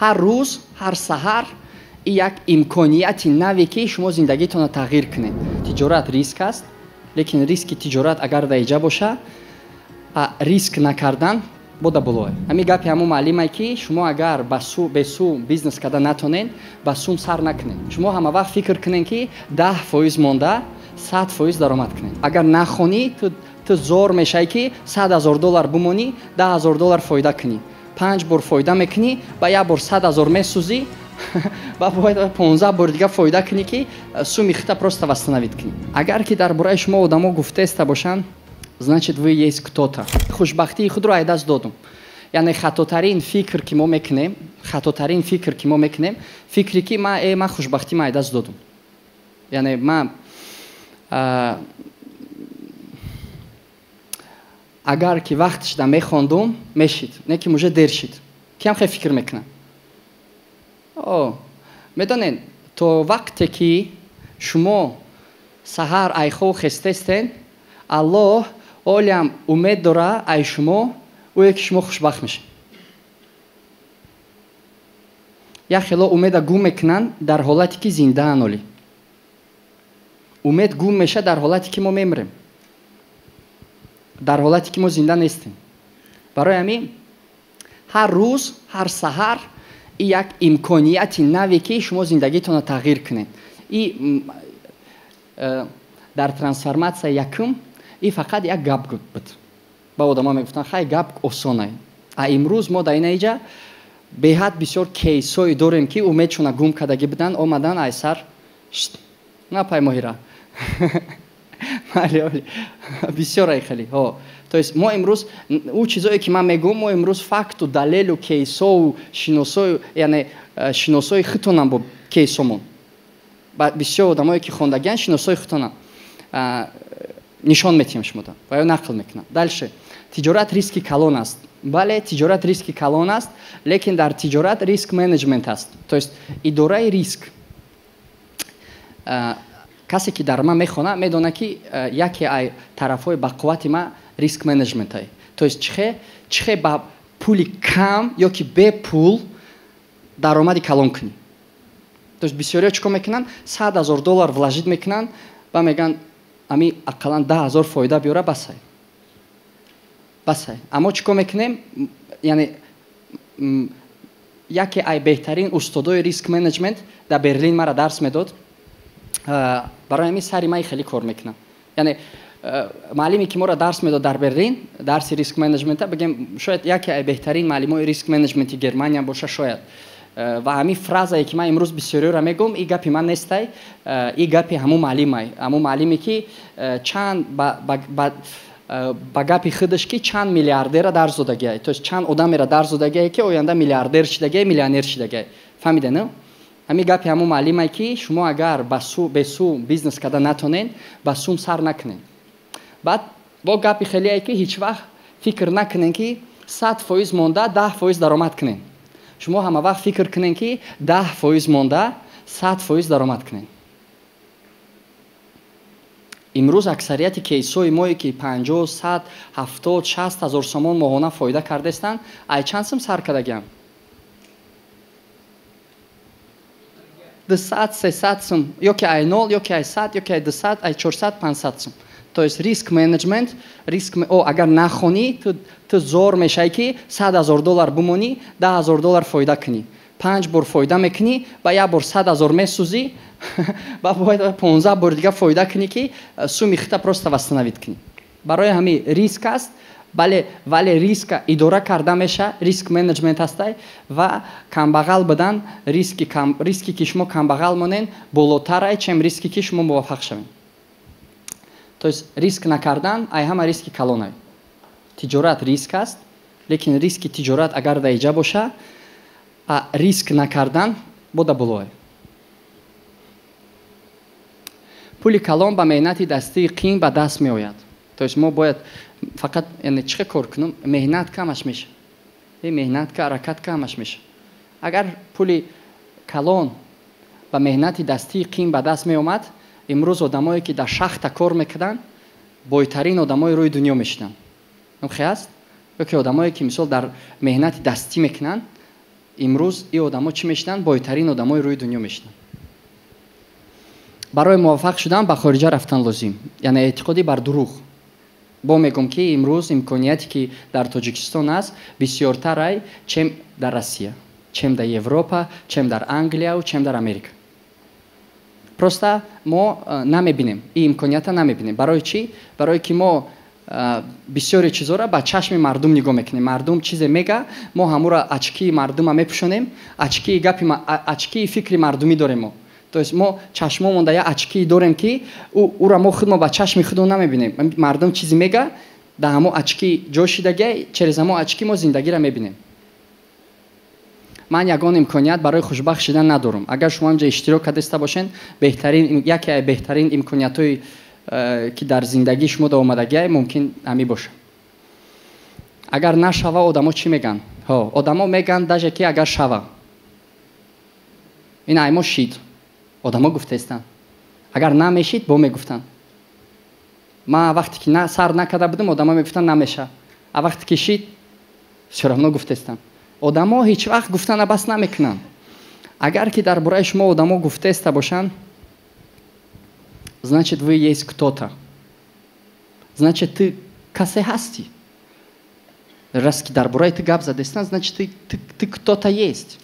Ҳар рӯз, ҳар саҳар як имконияти наве, ки шумо зиндагитонро тағйир кунед. Тиҷорат риск аст, лекин риски тиҷорат агар даиҷа боша, риск накардан бода болое. Ҳамин гапи ҳамун муаллимае, ки шумо агар бе сум бизнес карда натонед, ба сум сар накунед. Шумо ҳама вақт фикр кунед, ки 10% монда 100% даромад кунед. Агар нахонӣ, ту зор мешавӣ, ки 100 000 доллар бимонӣ, 10 000 доллар фоида кунӣ. 5 бор фоида мекунӣ, ба як бор 100 000 месӯзӣ, ба бояд 15 бор дига фоида кунӣ, ки суми хита просто восстановить кунӣ. Агар ки дар бораи шумо одамо гуфтаеста бошанд, значит, вы есть кто-то. Хушбахтии худро ай даст додум. Яъне хатотарин фикр, ки мо мекунем, хатотарин фикр, ки мо мекунем, фикре, ки ман хушбахтӣ ай даст додум. Яъне ман агар ки вақтшда мехондум, мешид, не ки уже дер шид. Киам хел фикр мекунам? О, медонед, то вақте ки шумо саҳар айхов хестестен, Аллоҳ олиам умед дора ай шумо, ӯе ки шумо хушбахт мешед. Як хело умеда гум мекунанд дар ҳолате, ки зиндаанд. Олӣ умед гум мешавад дар ҳолате, ки мо мемирем, дар ҳолате, ки мо зинда нестем. Барои ҳамин ҳар рӯз, ҳар саҳар як имконияти наве, ки шумо зиндагитонро тағйир кунед. И дар трансформатсия якум и фақат як гап буд, ба одамо мегуфтанд: «Хай, гап осонай». А имрӯз мо дар инаиҷа беҳад бисёр кейсҳое дорем, ки умедшона гум кардагӣ буданд, омадан айсар на пай моҳира бисёр ай хеле. То есть мо имрӯз ӯ чизое, ки ман мегӯм, мо имрӯз факту далелу кейсову шиносою, яъне шиносои худтонам бо кейсомон, бисёр одамое, ки хондагиан, шиносои худтонам нишон метиҳем шумода ва ё нақл мекунам. Дальше, тиҷорат риски калон аст. Бале, тиҷорат риски калон аст, лекин дар тиҷорат риск менеҷмент аст, то есть идораи риск. Касе, ки дар ман мехонад, медонад, ки яке ай тарафҳои бақуввати ман риск менеҷментае, то есть чихе ба пули кам ё ки бепул даромади калон кунӣ. То есть бисёриҳо чӣ кор мекунанд? 100 000 доллар вложить мекунанд ва мегӯянд: «Ами ақаллан 10 000 фоида биёра, басай, басай». Аммо чӣ кор мекунем? Яъне яке ай беҳтарин устодои риск менеҷмент дар Берлин мара дарс медод. Барои ҳамин сари ман хеле кор мекунам. Яъне муаллиме, ки моро дарс медод дар Берлин, дарси риск менеҷмента, бигем, шояд яке ай беҳтарин муаллимои риск менеҷменти Германия боша шояд. Ва ҳамин фразае, ки ман имрӯз бисёриёро мегӯм, и гапи ман нестай, и гапи ҳамун муаллимай, ҳамун муаллиме, ки чанд ба гапи худаш, ки чанд миллиардера дарс додагиай, то есть чанд одамеро дарс додагиай, ки оянда миллиардер шидагиай, миллионер шидагиай. Фаҳмиде, не? Ҳамин гапи ҳамун муаллимае, ки шумо агар бе сум бизнес карда натонед, ба сум сар накунед. Баъд бо гапи хелие, ки ҳеҷ вақт фикр накунед, ки 100% монда 10% даромад кунед. Шумо ҳама вақт фикр кунед, ки 10% монда 100% даромад кунед. Имрӯз аксарияти кейсҳои мое, ки 50, 100, 70, 60 ҳазор сомон моҳона фоида кардаистанд, ай чанд сум сар кардагиам? 200, 300 сум, ё ки ай нол, ё ки ай 100, ё ки ай 200, ай 400, 500 сум. То есть риск менеҷмент, риск. О, агар нахонӣ, ту зор мешавӣ, ки 100 000 доллар бимонӣ, 10 000 доллар фоида кунӣ. 5 бор фоида мекунӣ, ба як бор 100 000 месӯзӣ, ба бояд 15 бор дига фоида кунӣ, ки суми хита просто восстановить кунӣ. Барои ҳамин риск аст, бале, вале риска идора карда меша, риск менеҷмент ҳастай. Ва камбағал будан, риски, ки шумо камбағал монен, болотарай, чем риски, ки шумо муваффақ шавед. То есть риск накардан ай ҳама риски калонай. Тиҷорат риск аст, лекин риски тиҷорат агар даиҷа боша, риск накардан бода болое. Пули калон ба меҳнати дастии қин ба даст меояд. То есть мо бояд фақат, яъне чӣ кор кунам, меҳнат камаш меша, меҳнат ка, ҳаракат камаш меша. Агар пули калон ба меҳнати дастии қин ба даст меомад, имрӯз одамое, ки дар шахта кор мекарданд, бойтарин одамои рӯи дунё мешиданд. Хе аст? Ё ки одамое, ки мисол дар меҳнати дастӣ мекунанд. Имрӯз и одамо чӣ мешинанд? Бойтарин одамои рӯи дунё мешинанд. Барои муваффақ шудан ба хориҷа рафтан лозим, яъне эътиқоди бар дурӯғ. Бо мегӯм, ки имрӯз имконияте, ки дар Тоҷикистон аст, бисёртарай, чем дар Россия, чем дар Европа, чем дар Англияу чем дар Америка. Просто мо намебинем, ин имконията намебинем. Барои чӣ? Барое ки мо бисёре чизоро ба чашми мардум нигоҳ мекунем. Мардум чизе мега, мо ҳамуро очки мардума мепӯшонем, очки гапи, очки фикри мардумӣ дорем мо. То есть мо чашмомонда як очки дорем, ки ӯра мо худмо ба чашми худо намебинем. Мардум чизе мега, дар ҳамо очки ҷо шидагия, через ҳамо очки мо зиндагиро мебинем. Ман ягон имконият барои хушбахт шидан надорам. Агар шумо инҷа иштирок кардаиста бошед, беҳтарин, яке беҳтарин имкониятҳои, ки дар зиндагии шумо да омадагиай, мумкин ҳамин бошад. Агар нашава, одамо чӣ мегӯянд? Ҳо, одамо мегӯянд, даже ки агар шава, ин аймо шид, одамо гуфтаистанд. Агар намешид, бо мегуфтанд. Ман вақте ки сар накарда будам, одамо мегуфтанд, намеша. А вақте ки шид, всё равно гуфтаистанд. Одамо ҳеҷ вақт гуфтана бас намекунанд. Агар ки дар бораи шумо одамо гуфтаиста бошанд, значит, вы есть кто-то, значит, ты касе ҳастӣ. Раз ки дар бораи ту гап задастанд, значит, ты кто-то есть.